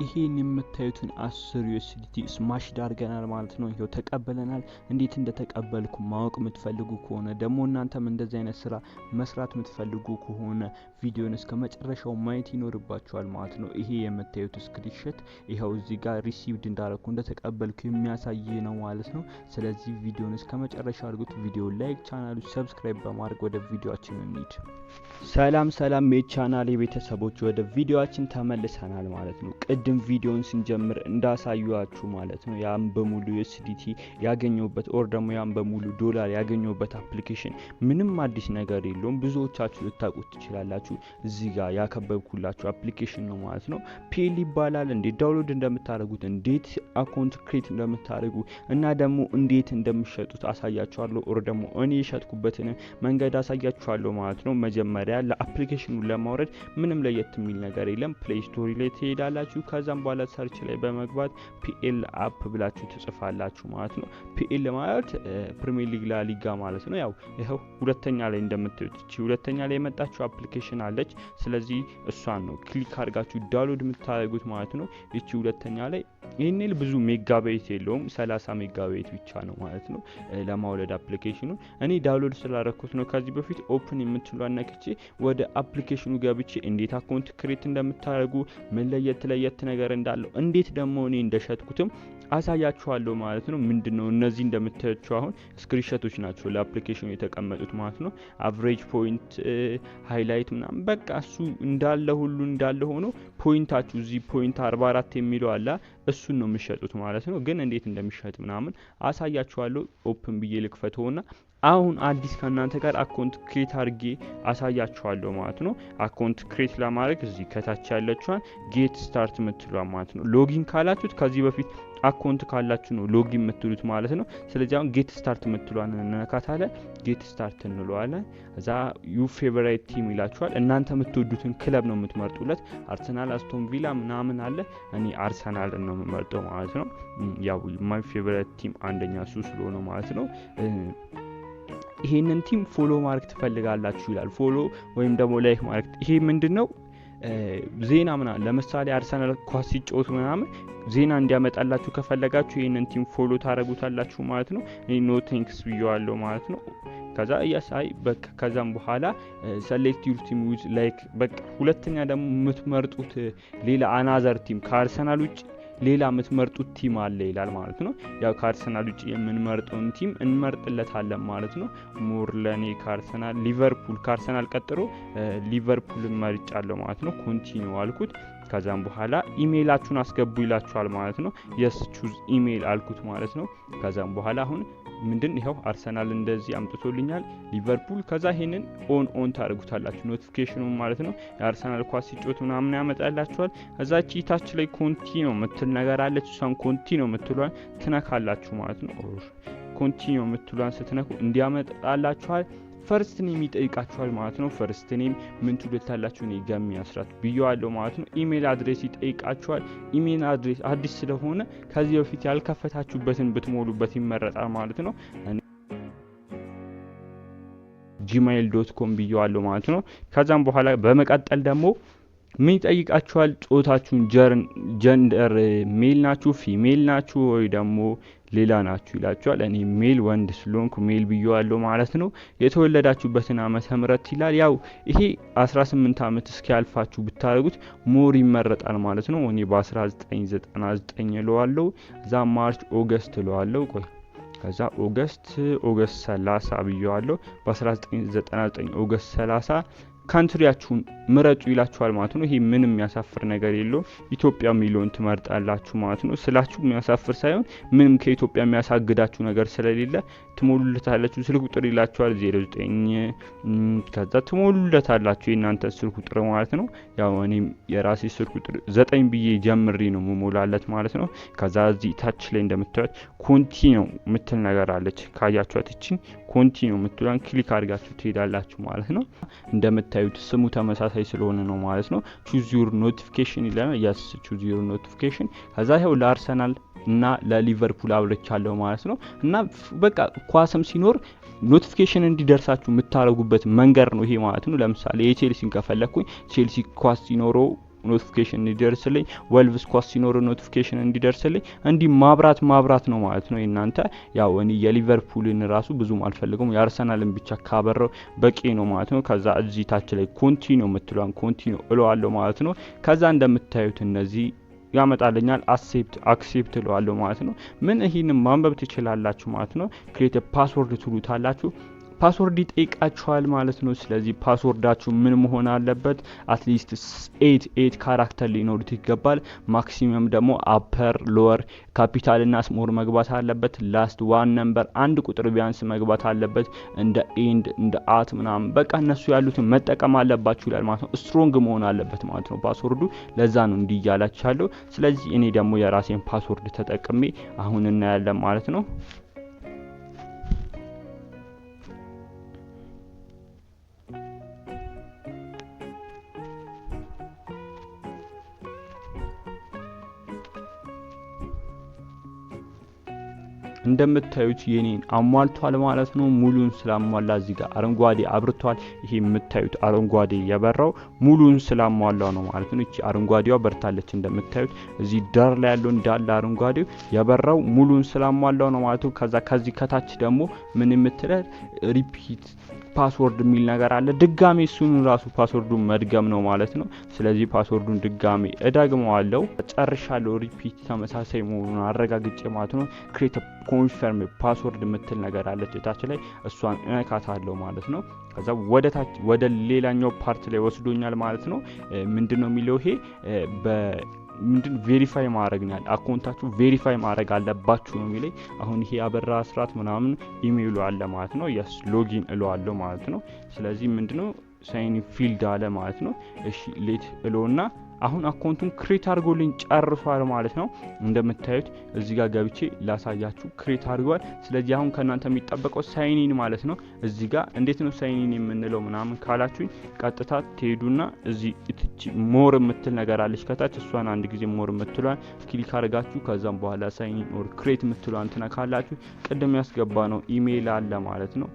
ይሄን የምታዩትን 10 USDT smash አድርገናል ማለት ነው። ይኸው ተቀበለናል። እንዴት እንደተቀበልኩ ማወቅ የምትፈልጉ ከሆነ፣ ደግሞ እናንተም እንደዚህ አይነት ስራ መስራት የምትፈልጉ ከሆነ ቪዲዮን እስከ መጨረሻው ማየት ይኖርባችኋል ማለት ነው። ይሄ የምታዩት screenshot ይኸው እዚህ ጋር received እንዳረኩ፣ እንደተቀበልኩ የሚያሳይ ነው ማለት ነው። ስለዚህ ቪዲዮን እስከ መጨረሻው አድርጉት። ቪዲዮ like፣ ቻናሉ subscribe በማድረግ ወደ ቪዲዮአችን እንሂድ። ሰላም ሰላም የቻናሌ ቤተሰቦች፣ ወደ ቪዲዮአችን ተመልሰናል ማለት ነው። ቅድም ቪዲዮን ስንጀምር እንዳሳየኋችሁ ማለት ነው፣ ያን በሙሉ USDT ያገኘሁበት or ደግሞ ያን በሙሉ ዶላር ያገኘሁበት application ምንም አዲስ ነገር የለውም። ብዙዎቻችሁ ልታውቁት ትችላላችሁ። እዚህ ጋር ያከበብኩላችሁ application ነው ማለት ነው። PL ይባላል። እንዴት download እንደምታደርጉት፣ እንዴት account create እንደምታደርጉ እና ደግሞ እንዴት እንደምሸጡት አሳያችኋለሁ። Or ደግሞ እኔ የሸጥኩበትን መንገድ አሳያችኋለሁ ማለት ነው። መጀመሪያ ለ application ኑ ለማውረድ ምንም ለየት የሚል ነገር የለም። Play Store ላይ ትሄዳላችሁ። ከዛም በኋላ search ላይ በመግባት PL app ብላችሁ ትጽፋላችሁ ማለት ነው። PL ማለት ፕሪሚየር ሊግ፣ ላ ሊጋ ማለት ነው። ያው ይኸው ሁለተኛ ላይ እንደምታዩት እቺ ሁለተኛ ላይ የመጣችው application አለች። ስለዚህ እሷን ነው click አድርጋችሁ download የምታደርጉት ማለት ነው። ይቺ ሁለተኛ ላይ ይህን ብዙ ሜጋባይት የለውም፣ 30 ሜጋባይት ብቻ ነው ማለት ነው ለማውረድ application ኑ። እኔ download ስላረኩት ነው ከዚህ በፊት። Open የምትሏን ነክቼ ወደ application ኑ ገብቼ እንዴት account create እንደምታደርጉ፣ ምን ለየት ለየት ነገር እንዳለው፣ እንዴት ደግሞ እኔ እንደሸጥኩትም አሳያችኋለሁ ማለት ነው። ምንድን ነው እነዚህ እንደምታያቸው አሁን screenshot ኦች ናቸው ለ application ኑ የተቀመጡት ማለት ነው። Average point፣ highlight ምናምን በቃ እሱ እንዳለ ሁሉ እንዳለ ሆኖ point ኣችሁ እዚህ point 44 የሚለው አለ፣ እሱን ነው የምሸጡት ማለት ነው። ግን እንዴት እንደሚሸጥ ምናምን አሳያችኋለሁ። Open ብዬ ልክፈተውና አሁን አዲስ ከእናንተ ጋር account create አድርጌ አሳያችኋለሁ ማለት ነው። Account create ለማድረግ እዚህ ከታች ያለችዋን get start የምትሏ ማለት ነው። Login ካላችሁት ከዚህ በፊት account ካላችሁ ነው login የምትሉት ማለት ነው። ስለዚህ አሁን get start የምትሏን እንነካታለን። Get start እንለዋለን። እዛ your favorite team ይላችኋል። እናንተ የምትወዱትን ክለብ ነው የምትመርጡለት። አርሰናል፣ አስቶን ቪላ ምናምን አለ። እኔ አርሰናልን ነው የምመርጠው ማለት ነው። ያው my favorite team አንደኛ እሱ ስለሆነ ማለት ነው። ይሄንን team follow ማድረግ ትፈልጋላችሁ ይላል። Follow ወይም ደግሞ like ማድረግ፣ ይሄ ምንድን ነው? ዜና ምናምን፣ ለምሳሌ አርሰናል ኳስ ሲጫወቱ ምናምን ዜና እንዲያመጣላችሁ ከፈለጋችሁ ይህንን team follow ታደረጉታላችሁ ማለት ነው። እኔ no thanks ብየዋለሁ ማለት ነው። ከዛ እያሳይ በቃ ከዛም በኋላ select your team with like፣ በቃ ሁለተኛ ደግሞ የምትመርጡት ሌላ another team፣ ከአርሰናል ውጭ ሌላ የምትመርጡት team አለ ይላል ማለት ነው። ያው ከአርሰናል ውጭ የምንመርጠውን team እንመርጥለታለን ማለት ነው። More ለእኔ ከአርሰናል ሊቨርፑል፣ ከአርሰናል ቀጥሎ ሊቨርፑል መርጫለሁ ማለት ነው። Continue አልኩት። ከዛም በኋላ ኢሜይላችሁን አስገቡ ይላችኋል ማለት ነው። Yes, choose email አልኩት ማለት ነው። ከዛም በኋላ አሁን ምንድን ይኸው አርሰናል እንደዚህ አምጥቶልኛል፣ ሊቨርፑል። ከዛ ይሄንን on on ታደርጉታላችሁ notification ኑን ማለት ነው። የአርሰናል ኳስ ሲጮት ምናምን ያመጣላችኋል። እዛ ታች ላይ continue የምትል ነገር አለች። እሷን continue የምትሏን ትነካላችሁ ማለት ነው። Continue የምትሏን ስትነኩ እንዲያመጣላችኋል። First name ይጠይቃችኋል ማለት ነው። First name ምን ትሉታላችሁ? እኔ ገሚ አስራት ብየዋለሁ ማለት ነው። Email address ይጠይቃችኋል። Email address አዲስ ስለሆነ ከዚህ በፊት ያልከፈታችሁበትን ብትሞሉበት ይመረጣል ማለት ነው። gmail.com ብየዋለሁ ማለት ነው። ከዛም በኋላ በመቀጠል ደግሞ ምን ይጠይቃችኋል? ጾታችሁን፣ gender፣ male ናችሁ፣ female ናችሁ ወይ ደግሞ ሌላ ናችሁ ይላችኋል። እኔ male፣ ወንድ ስለሆንኩ male ብየዋለሁ ማለት ነው። የተወለዳችሁበትን ዓመተ ምህረት ይላል። ያው ይሄ 18 ዓመት እስኪያልፋችሁ ብታደርጉት more ይመረጣል ማለት ነው። እኔ በ1999 እለዋለሁ። እዛ March፣ August እለዋለሁ። ቆይ፣ ከዛ August 30 ብየዋለሁ። በ1999 August 30። Country ያችሁን ምረጡ ይላችኋል ማለት ነው። ይሄ ምንም የሚያሳፍር ነገር የለውም። ኢትዮጵያ የሚለውን ትመርጣላችሁ ማለት ነው። ስላችሁ የሚያሳፍር ሳይሆን ምንም ከኢትዮጵያ የሚያሳግዳችሁ ነገር ስለሌለ ትሞሉለታላችሁ። ስልክ ቁጥር ይላችኋል፣ 09፣ ከዛ ትሞሉለታላችሁ የእናንተ ስልክ ቁጥር ማለት ነው። ያው እኔም የራሴ ስልክ ቁጥር 9 ብዬ ጀምሬ ነው ምሞላለት ማለት ነው። ከዛ እዚህ ታች ላይ እንደምታዩት continue የምትል ነገር አለች። ካያችኋት ይችን continue የምትሏን click አድርጋችሁ ትሄዳላችሁ ማለት ነው። እንደምታዩት ስሙ ተመሳሳይ ስለሆነ ነው ማለት ነው። Choose your notification ይለናል። Yes, choose your notification። ከዛ ይኸው ለአርሰናል እና ለሊቨርፑል አብርቻለሁ ማለት ነው። እና በቃ ኳስም ሲኖር notification እንዲደርሳችሁ የምታደርጉበት መንገድ ነው ይሄ ማለት ነው። ለምሳሌ የቼልሲን ከፈለግኩኝ ቼልሲ ኳስ ሲኖረው Notification እንዲደርስልኝ፣ ወልቭስ ኳስ ሲኖር notification እንዲደርስልኝ እንዲህ ማብራት ማብራት ነው ማለት ነው። እናንተ ያው እኔ የሊቨርፑልን ራሱ ብዙም አልፈልገውም፣ የአርሰናልን ብቻ ካበረው በቂ ነው ማለት ነው። ከዛ እዚህ ታች ላይ continue የምትለዋን continue እለዋለሁ ማለት ነው። ከዛ እንደምታዩት እነዚህ ያመጣልኛል። Accept accept እለዋለሁ ማለት ነው። ምን ይህንን ማንበብ ትችላላችሁ ማለት ነው። Create password ትሉታላችሁ። Password ይጠይቃችኋል ማለት ነው። ስለዚህ password ኣችሁ ምን መሆን አለበት? At least 8 character ሊኖሩት ይገባል። Maximum ደግሞ upper፣ lower፣ capital እና small መግባት አለበት። Last one number፣ አንድ ቁጥር ቢያንስ መግባት አለበት። እንደ and፣ እንደ at ምናምን በቃ እነሱ ያሉትን መጠቀም አለባችሁ ይላል ማለት ነው። Strong መሆን አለበት ማለት ነው password ኡ። ለዛ ነው እንዲህ እያላችሁ ያለው። ስለዚህ እኔ ደግሞ የራሴን password ተጠቅሜ አሁን እናያለን ማለት ነው። እንደምታዩት የኔን አሟልቷል ማለት ነው። ሙሉን ስላሟላ እዚህ ጋር አረንጓዴ አብርቷል። ይሄ የምታዩት አረንጓዴ የበራው ሙሉን ስላሟላው ነው ማለት ነው። እቺ አረንጓዴዋ በርታለች። እንደምታዩት እዚህ ዳር ላይ ያለው እንዳለ አረንጓዴው የበራው ሙሉን ስላሟላው ነው ማለት ነው። ከዛ ከዚህ ከታች ደግሞ ምን የምትለው repeat password የሚል ነገር አለ። ድጋሜ እሱን ራሱ password ኡን መድገም ነው ማለት ነው። ስለዚህ password ኡን ድጋሜ እደግመዋለሁ። ጨርሻለሁ። Repeat ተመሳሳይ መሆኑን አረጋግጬ ማለት ነው። Create confirm password የምትል ነገር አለች እታች ላይ፣ እሷን እነካታለሁ ማለት ነው። ከዛ ወደ ታች ወደ ሌላኛው part ላይ ወስዶኛል ማለት ነው። ምንድን ነው የሚለው? ይሄ ምንድን verify ማድረግ ነው ያለ፣ account ኣችሁ verify ማድረግ አለባችሁ ነው የሚለኝ። አሁን ይሄ አበራ አስራት ምናምን ኢሜይሉ አለ ማለት ነው። Yes፣ login እለዋለሁ ማለት ነው። ስለዚህ ምንድነው sign field አለ ማለት ነው። እሺ let እለውና አሁን account ኡን create አድርጎልኝ ጨርሷል ማለት ነው። እንደምታዩት እዚህ ጋር ገብቼ ላሳያችሁ፣ create አድርጓል። ስለዚህ አሁን ከእናንተ የሚጠበቀው sign in ማለት ነው። እዚህ ጋር እንዴት ነው sign in የምንለው ምናምን ካላችሁኝ ቀጥታ ትሄዱና እዚህ እትች more የምትል ነገር አለች ከታች፣ እሷን አንድ ጊዜ more የምትሏን click አድርጋችሁ ከዛም በኋላ sign in or create የምትሏን ትነካላችሁ። ቅድም ያስገባነው ኢሜይል አለ ማለት ነው።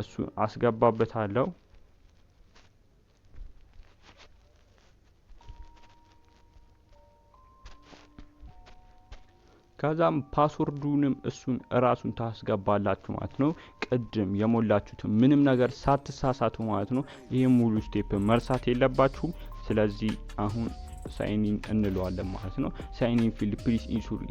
እሱ አስገባበታለሁ። ከዛም password ኡንም እሱን እራሱን ታስገባላችሁ ማለት ነው። ቅድም የሞላችሁትን ምንም ነገር ሳትሳሳቱ ማለት ነው። ይህ ሙሉ step መርሳት የለባችሁም። ስለዚህ አሁን sign in እንለዋለን ማለት ነው። Sign in field please ensure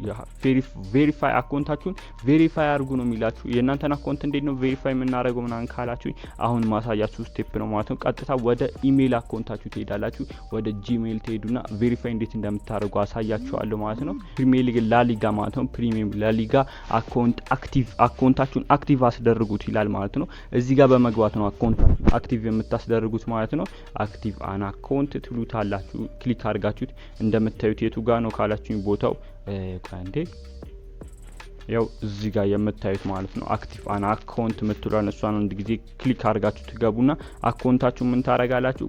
verify፣ account ኣችሁን verify አድርጉ ነው የሚላችሁ። የእናንተን account እንዴት ነው verify የምናደርገው ምናምን ካላችሁ አሁን ማሳያችሁ step ነው ማለት ነው። ቀጥታ ወደ email account ኣችሁ ትሄዳላችሁ። ወደ Gmail ትሄዱና verify እንዴት እንደምታደርጉ አሳያችኋለሁ ማለት ነው። ፕሪሚየር ሊግ ላሊጋ ማለት ነው። ፕሪሚየር ላሊጋ account active፣ account ኣችሁን active አስደርጉት ይላል ማለት ነው። እዚህ ጋር በመግባት ነው account ኣችሁን active የምታስደርጉት ማለት ነው። Active an account ትሉታላችሁ። Click አድርጋችሁት እንደምታዩት የቱ ጋ ነው ካላችሁኝ ቦታው እንዴ ያው እዚህ ጋር የምታዩት ማለት ነው። Active an account የምትሏን እሷን አንድ ጊዜ click አድርጋችሁ ትገቡና account ኣችሁ ምን ታረጋላችሁ?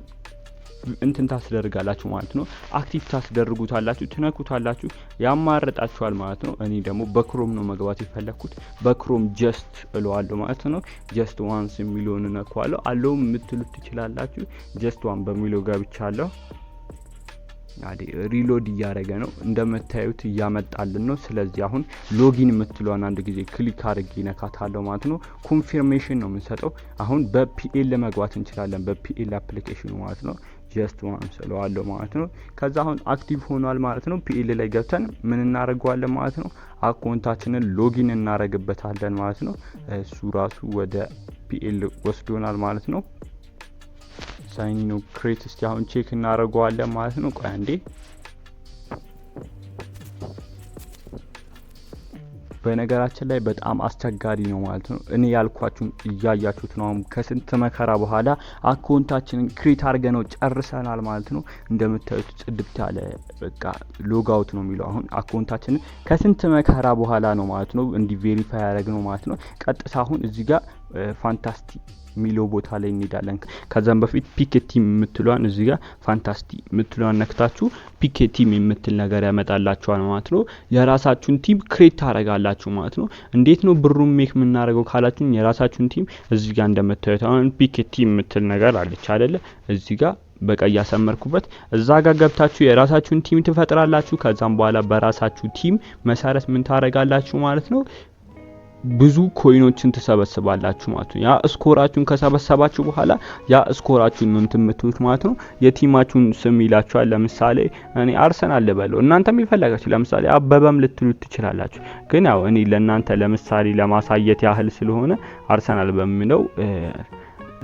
እንትን ታስደርጋላችሁ ማለት ነው። Active ታስደርጉታላችሁ፣ ትነኩታላችሁ፣ ያማርጣችኋል ማለት ነው። እኔ ደግሞ በ Chrome ነው መግባት የፈለግኩት። በ Chrome just እለዋለሁ ማለት ነው። Just once የሚለውን እነኳለሁ። Allow የምትሉት ትችላላችሁ። Just once በሚለው ገብቻለሁ። Reload እያደረገ ነው፣ እንደምታዩት እያመጣልን ነው። ስለዚህ አሁን login የምትለዋን አንድ ጊዜ click አድርጌ ነካታለሁ ማለት ነው። Confirmation ነው የምንሰጠው። አሁን በ PL መግባት እንችላለን፣ በ PL application ኑ ማለት ነው። Just once እለዋለሁ ማለት ነው። ከዛ አሁን active ሆኗል ማለት ነው። PL ላይ ገብተን ምን እናደርገዋለን ማለት ነው? Account ኣችንን login እናደርግበታለን ማለት ነው። እሱ ራሱ ወደ PL ወስዶናል ማለት ነው። Sign in create እስቲ አሁን check እናደርገዋለን ማለት ነው። ቆይ አንዴ። በነገራችን ላይ በጣም አስቸጋሪ ነው ማለት ነው። እኔ ያልኳችሁን እያያችሁት ነው። አሁን ከስንት መከራ በኋላ account ኣችንን create አድርገነው ጨርሰናል ማለት ነው። እንደምታዩት ጽድት ያለ በቃ log out ነው የሚለው። አሁን account ኣችንን ከስንት መከራ በኋላ ነው ማለት ነው እንዲህ verify ያደረግነው ማለት ነው። ቀጥታ አሁን እዚህ ጋር fantasy የሚለው ቦታ ላይ እንሄዳለን። ከዛም በፊት pick team የምትሏን እዚህ ጋር fantasy የምትሏን ነክታችሁ pick team የምትል ነገር ያመጣላችኋል ማለት ነው። የራሳችሁን team create ታደርጋላችሁ ማለት ነው። እንዴት ነው ብሩን make የምናደርገው ካላችሁን የራሳችሁን team እዚህ ጋር እንደምታዩት አሁን pick team የምትል ነገር አለች አይደለ? እዚህ ጋር በቀይ ያሰመርኩበት እዛ ጋር ገብታችሁ የራሳችሁን team ትፈጥራላችሁ። ከዛም በኋላ በራሳችሁ team መሰረት ምን ታረጋላችሁ ማለት ነው? ብዙ coin ኦችን ትሰበስባላችሁ ማለት ነው። ያ score ኣችሁን ከሰበሰባችሁ በኋላ ያ score ኣችሁን ነው እንትን የምትሉት ማለት ነው። የ team ኣችሁን ስም ይላችኋል። ለምሳሌ እኔ አርሰናል ልበለው፣ እናንተም የፈለጋችሁ ለምሳሌ አበበም ልትሉት ትችላላችሁ። ግን ያው እኔ ለእናንተ ለምሳሌ ለማሳየት ያህል ስለሆነ አርሰናል በሚለው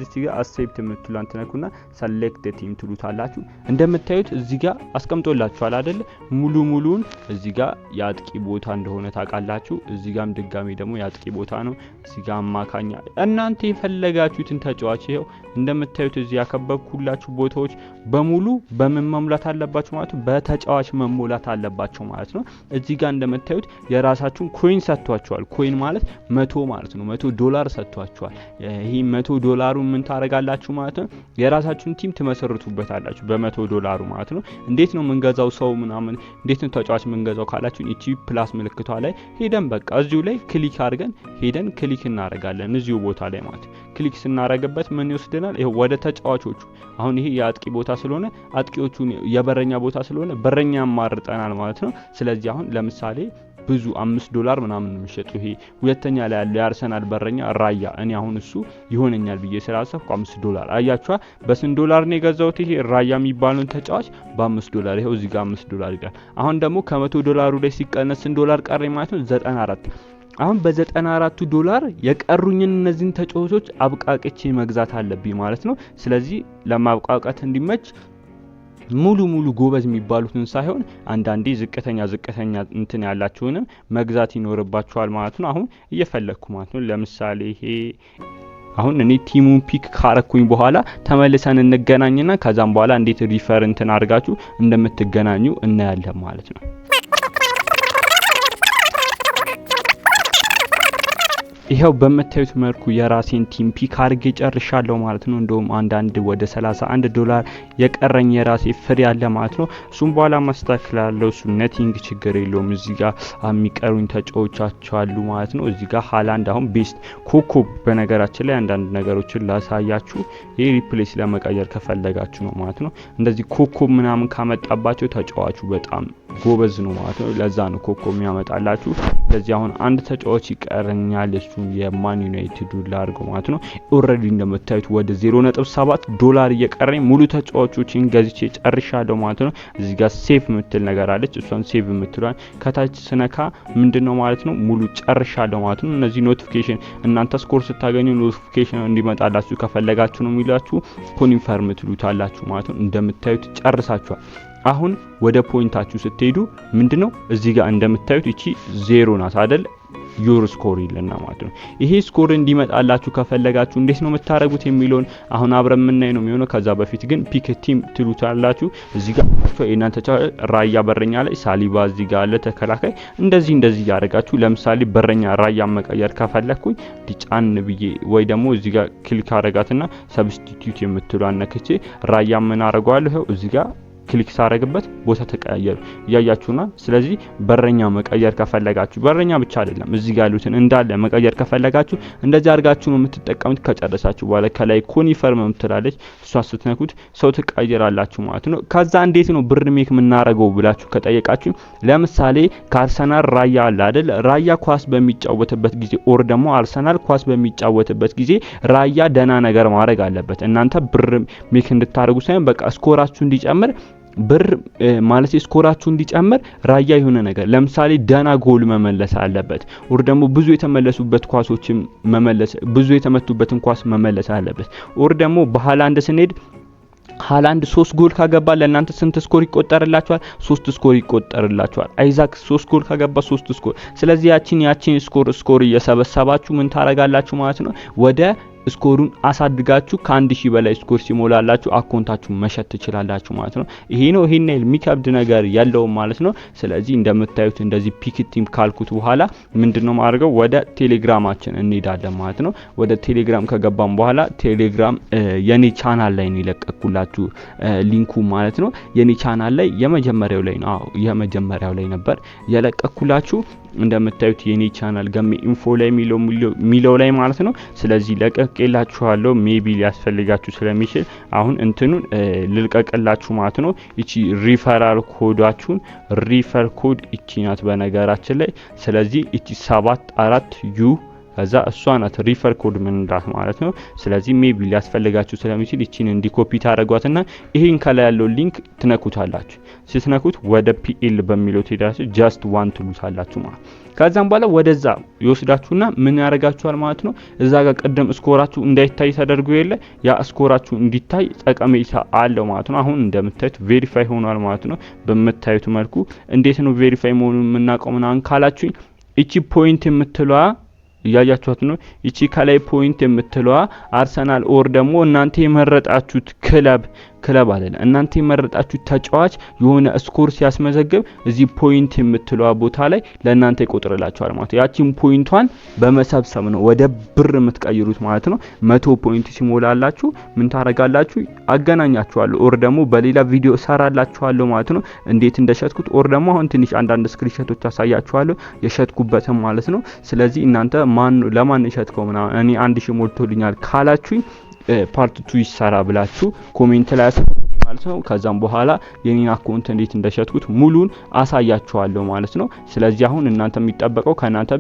እዚህ ጋር accept የምትሉን ትነኩና select team ትሉታላችሁ። እንደምታዩት እዚህ ጋር አስቀምጦላችኋል አይደል? ሙሉ ሙሉን እዚህ ጋር የአጥቂ ቦታ እንደሆነ ታውቃላችሁ። እዚህ ጋርም ድጋሚ ደግሞ የአጥቂ ቦታ ነው። እዚህ ጋር አማካኛ፣ እናንተ የፈለጋችሁትን ተጫዋች ይኸው እንደምታዩት እዚህ ያከበብኩላችሁ ቦታዎች በሙሉ በምን መሙላት አለባችሁ ማለት ነው? በተጫዋች መሞላት አለባቸው ማለት ነው። እዚህ ጋር እንደምታዩት የራሳችሁን coin ሰጥቷችኋል። Coin ማለት 100 ማለት ነው። 100 ዶላር ሰጥቷችኋል። ይህ 100 ዶላሩ ምን ታረጋላችሁ ማለት ነው? የራሳችሁን team ትመሰርቱበታላችሁ በ100 ዶላሩ ማለት ነው። እንዴት ነው የምንገዛው ሰው ምናምን፣ እንዴት ነው ተጫዋች የምንገዛው ካላችሁ ይቺ plus ምልክቷ ላይ ሄደን በቃ እዚሁ ላይ click አድርገን ሄደን click እናደርጋለን እዚሁ ቦታ ላይ ማለት ነው። Click ስናረግበት ምን ይወስደናል? ይኸው ወደ ተጫዋቾቹ። አሁን ይሄ የአጥቂ ቦታ ስለሆነ አጥቂዎቹን፣ የበረኛ ቦታ ስለሆነ በረኛ ያማርጠናል ማለት ነው። ስለዚህ አሁን ለምሳሌ ብዙ 5 ዶላር ምናምን ነው የሚሸጡ። ይሄ ሁለተኛ ላይ ያለው የአርሰናል በረኛ ራያ፣ እኔ አሁን እሱ ይሆነኛል ብዬ ስላሰብኩ 5 ዶላር አያችኋ። በስንት ዶላር ነው የገዛሁት? ይሄ ራያ የሚባለውን ተጫዋች በ5 ዶላር። ይኸው እዚህ ጋር 5 ዶላር ይላል። አሁን ደግሞ ከ100 ዶላሩ ላይ ሲቀነስ ስንት ዶላር ቀረኝ ማለት ነው? 94። አሁን በ94ቱ ዶላር የቀሩኝን እነዚህን ተጫዋቾች አብቃቅቼ መግዛት አለብኝ ማለት ነው። ስለዚህ ለማብቃቃት እንዲመች ሙሉ ሙሉ ጎበዝ የሚባሉትን ሳይሆን አንዳንዴ ዝቅተኛ ዝቅተኛ እንትን ያላችሁንም መግዛት ይኖርባችኋል ማለት ነው። አሁን እየፈለግኩ ማለት ነው። ለምሳሌ ይሄ አሁን እኔ team ኡን pick ካረኩኝ በኋላ ተመልሰን እንገናኝና ከዛም በኋላ እንዴት refer እንትን አድርጋችሁ እንደምትገናኙ እናያለን ማለት ነው። ይኸው በምታዩት መልኩ የራሴን team pick አድርጌ ጨርሻለሁ ማለት ነው። እንደውም አንዳንድ ወደ 31 ዶላር የቀረኝ የራሴ free አለ ማለት ነው። እሱም በኋላ ማስተካከላለሁ። እሱ nothing ችግር የለውም። እዚህ ጋር የሚቀሩኝ ተጫዋቾች አሉ ማለት ነው። እዚህ ጋር ሃላንድ አሁን best ኮኮብ። በነገራችን ላይ አንዳንድ ነገሮችን ላሳያችሁ። ይህ replace ለመቀየር ከፈለጋችሁ ነው ማለት ነው። እንደዚህ ኮኮብ ምናምን ካመጣባቸው ተጫዋቹ በጣም ጎበዝ ነው ማለት ነው። ለዛ ነው ኮኮብ የሚያመጣላችሁ። ስለዚህ አሁን አንድ ተጫዋች ይቀረኛል። እሱ የማን ዩናይትዱ ላድርገው ማለት ነው። Already እንደምታዩት ወደ 0.7 ዶላር እየቀረኝ ሙሉ ተጫዋቾችን ገዝቼ ጨርሻለሁ ማለት ነው። እዚህ ጋር save የምትል ነገር አለች። እሷን save የምትሏን ከታች ስነካ ምንድን ነው ማለት ነው? ሙሉ ጨርሻለሁ ማለት ነው። እነዚህ notification እናንተ score ስታገኙ notification እንዲመጣላችሁ ከፈለጋችሁ ነው የሚላችሁ። Confirm ትሉታላችሁ ማለት ነው። እንደምታዩት ጨርሳችኋል። አሁን ወደ point ኣችሁ ስትሄዱ ምንድነው እዚህ ጋር እንደምታዩት እቺ ዜሮ ናት አይደል? Your score ይልና ማለት ነው። ይሄ score እንዲመጣላችሁ ከፈለጋችሁ እንዴት ነው የምታደርጉት የሚለውን አሁን አብረን የምናይ ነው የሚሆነው። ከዛ በፊት ግን pick team ትሉታላችሁ። እዚህ ጋር የእናንተ ራያ በረኛ ላይ፣ ሳሊባ እዚህ ጋር አለ ተከላካይ። እንደዚህ እንደዚህ እያደረጋችሁ ለምሳሌ በረኛ ራያ መቀየር ከፈለግኩኝ ጫን ብዬ ወይ ደግሞ እዚህ ጋር click አረጋትና substitute የምትሏን ነክቼ ራያ ምን አረገዋለሁ? እዚህ ጋር click ሳረግበት ቦታ ተቀያየሩ እያያችሁና። ስለዚህ በረኛ መቀየር ከፈለጋችሁ፣ በረኛ ብቻ አይደለም፣ እዚህ ጋር ያሉትን እንዳለ መቀየር ከፈለጋችሁ እንደዚህ አድርጋችሁ ነው የምትጠቀሙት። ከጨረሳችሁ በኋላ ከላይ confirm የምትላለች እሷ ስትነኩት ሰው ትቀይራላችሁ ማለት ነው። ከዛ እንዴት ነው ብር make የምናረገው ብላችሁ ከጠየቃችሁ ለምሳሌ ከአርሰናል ራያ አለ አይደል? ራያ ኳስ በሚጫወትበት ጊዜ or ደግሞ አርሰናል ኳስ በሚጫወትበት ጊዜ ራያ ደህና ነገር ማድረግ አለበት። እናንተ ብር make እንድታደርጉ ሳይሆን በቃ score ኣችሁ እንዲጨምር፣ ብር ማለት score ኣችሁ እንዲጨምር ራያ የሆነ ነገር ለምሳሌ ደህና ጎል መመለስ አለበት። Or ደግሞ ብዙ የተመለሱበት ኳሶችን መመለስ፣ ብዙ የተመቱበትን ኳስ መመለስ አለበት። Or ደግሞ በሃላንድ ስንሄድ ሃላንድ ሶስት ጎል ካገባ ለእናንተ ስንት score ይቆጠርላችኋል? ሶስት score ይቆጠርላችኋል። አይዛክ ሶስት ጎል ካገባ ሶስት score። ስለዚህ ያቺን score እየሰበሰባችሁ ምን ታረጋላችሁ ማለት ነው? ወደ score ኡን አሳድጋችሁ ከ1000 በላይ score ሲሞላላችሁ account ኣችሁን መሸጥ ትችላላችሁ ማለት ነው። ይሄ ነው፣ ይሄን ያህል የሚከብድ ነገር የለውም ማለት ነው። ስለዚህ እንደምታዩት እንደዚህ pick team ካልኩት በኋላ ምንድነው ማድረገው? ወደ ቴሌግራማችን እንሄዳለን ማለት ነው። ወደ ቴሌግራም ከገባን በኋላ ቴሌግራም የኔ ቻናል ላይ ነው የለቀኩላችሁ link ኡ ማለት ነው። የኔ ቻናል ላይ የመጀመሪያው ላይ ነው። አዎ፣ የመጀመሪያው ላይ ነበር የለቀኩላችሁ። እንደምታዩት የኔ ቻናል ገሜ ኢንፎ ላይ የሚለው ላይ ማለት ነው። ስለዚህ ለቀቅላችኋለሁ፣ maybe ሊያስፈልጋችሁ ስለሚችል አሁን እንትኑን ልልቀቅላችሁ ማለት ነው። እቺ referral code ኣችሁን፣ refer code እቺ ናት በነገራችን ላይ። ስለዚህ እቺ 74 U ከዛ እሷ ናት refer code ምንላት ማለት ነው። ስለዚህ maybe ሊያስፈልጋችሁ ስለሚችል ይቺን እንዲ ኮፒ ታደረጓትና ይሄን ከላይ ያለው link ትነኩታላችሁ። ስትነኩት ወደ PL በሚለው ትሄዳላችሁ። Just one ትሉታላችሁ ማለት። ከዛም በኋላ ወደዛ ይወስዳችሁና ምን ያደርጋችኋል ማለት ነው። እዛ ጋር ቅድም score ኣችሁ እንዳይታይ ተደርጎ የለ፣ ያ score ኣችሁ እንዲታይ ጠቀሜታ አለው ማለት ነው። አሁን እንደምታዩት verify ሆኗል ማለት ነው። በምታዩት መልኩ እንዴት ነው verify መሆኑን የምናውቀው ምናምን ካላችሁኝ፣ እቺ point የምትለዋ እያያችኋት ነው። ይቺ ከላይ point የምትለዋ አርሰናል or ደግሞ እናንተ የመረጣችሁት ክለብ፣ ክለብ አለ፣ እናንተ የመረጣችሁት ተጫዋች የሆነ score ሲያስመዘግብ እዚህ point የምትለዋ ቦታ ላይ ለእናንተ ይቆጥርላችኋል ማለት ነው። ያቺን point ኧን በመሰብሰብ ነው ወደ ብር የምትቀይሩት ማለት ነው። 100 point ሲሞላላችሁ ምን ታረጋላችሁ? አገናኛችኋለሁ or ደግሞ በሌላ ቪዲዮ እሰራላችኋለሁ ማለት ነው፣ እንዴት እንደሸጥኩት or ደግሞ አሁን ትንሽ አንዳንድ screenshot ኦች አሳያችኋለሁ የሸጥኩበትም ማለት ነው። ስለዚህ እናንተ ማን ለማን ሸጥከው ምናምን፣ እኔ 1000 ሞልቶልኛል ካላችሁኝ part two ይሰራ ብላችሁ comment ላይ ማለት ነው። ከዛም በኋላ የኔን account እንዴት እንደሸጥኩት ሙሉን አሳያችኋለሁ ማለት ነው። ስለዚህ አሁን እናንተ የሚጠበቀው ከእናንተ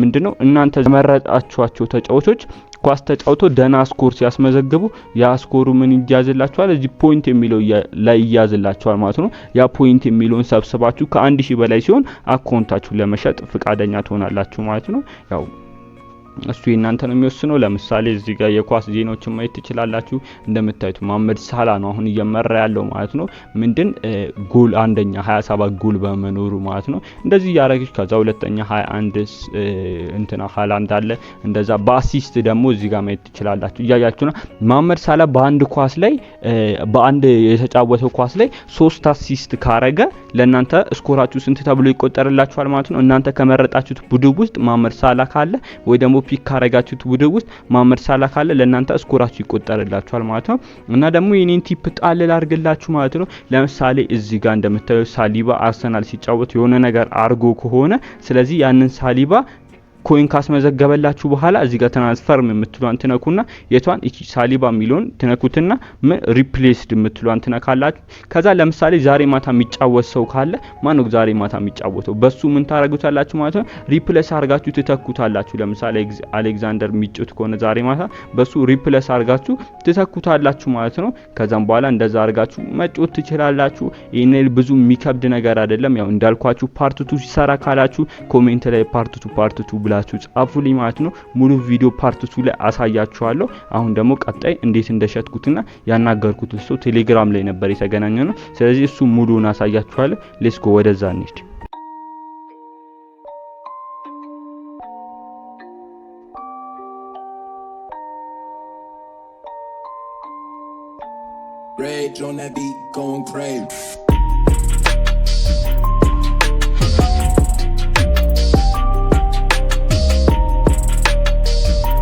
ምንድነው? እናንተ የመረጣችኋቸው ተጫዋቾች ኳስ ተጫውቶ ደህና score ሲያስመዘግቡ ያ score ኡ ምን ይያዝላችኋል? እዚህ point የሚለው ላይ ይያዝላችኋል ማለት ነው። ያ point የሚለውን ሰብስባችሁ ከ1000 በላይ ሲሆን account ኣችሁን ለመሸጥ ፍቃደኛ ትሆናላችሁ ማለት ነው። ያው እሱ የእናንተ ነው የሚወስነው። ለምሳሌ እዚህ ጋር የኳስ ዜናዎችን ማየት ትችላላችሁ። እንደምታዩት መሐመድ ሳላ ነው አሁን እየመራ ያለው ማለት ነው። ምንድን ጎል አንደኛ 27 ጎል በመኖሩ ማለት ነው። እንደዚህ እያደረገች ከዛ ሁለተኛ 21 እንትና ሃላንድ አለ። እንደዛ በ assist ደግሞ እዚህ ጋር ማየት ትችላላችሁ። እያያችሁ ነው። መሐመድ ሳላ በአንድ ኳስ ላይ፣ በአንድ የተጫወተው ኳስ ላይ ሶስት assist ካረገ ለእናንተ score ኣችሁ ስንት ተብሎ ይቆጠርላችኋል ማለት ነው? እናንተ ከመረጣችሁት ቡድን ውስጥ መሐመድ ሳላ ካለ ወይ ደግሞ pick ካረጋችሁት ቡድን ውስጥ መሐመድ ሳላ ካለ ለእናንተ score ኣችሁ ይቆጠርላችኋል ማለት ነው። እና ደግሞ የኔን tip ጣል ላርግላችሁ ማለት ነው። ለምሳሌ እዚህ ጋር እንደምታዩት ሳሊባ አርሰናል ሲጫወት የሆነ ነገር አርጎ ከሆነ፣ ስለዚህ ያንን ሳሊባ coin ካስመዘገበላችሁ በኋላ እዚህ ጋር transfer የምትሏን ትነኩና የቷን፣ እቺ ሳሊባ የሚለውን ትነኩትና ምን replaced የምትሏን ትነካላችሁ። ከዛ ለምሳሌ ዛሬ ማታ የሚጫወት ሰው ካለ፣ ማን ነው ዛሬ ማታ የሚጫወተው? በሱ ምን ታረጉታላችሁ ማለት ነው? Replace አርጋችሁ ትተኩታላችሁ። ለምሳሌ አሌክዛንደር የሚጫወት ከሆነ ዛሬ ማታ በሱ replace አርጋችሁ ትተኩታላችሁ ማለት ነው። ከዛም በኋላ እንደዛ አርጋችሁ መጫወት ትችላላችሁ። ይህን ብዙ የሚከብድ ነገር አይደለም። ያው እንዳልኳችሁ part two ሲሰራ ካላችሁ comment ላይ part two፣ part two ብላችሁ ጻፉልኝ ማለት ነው። ሙሉ ቪዲዮ part two ላይ አሳያችኋለሁ። አሁን ደግሞ ቀጣይ እንዴት እንደሸጥኩትና ያናገርኩት ሰው ቴሌግራም ላይ ነበር የተገናኘነው። ስለዚህ እሱ ሙሉውን አሳያችኋለሁ። Let's go፣ ወደዛ እንሂድ። Rage on that beat, going crazy.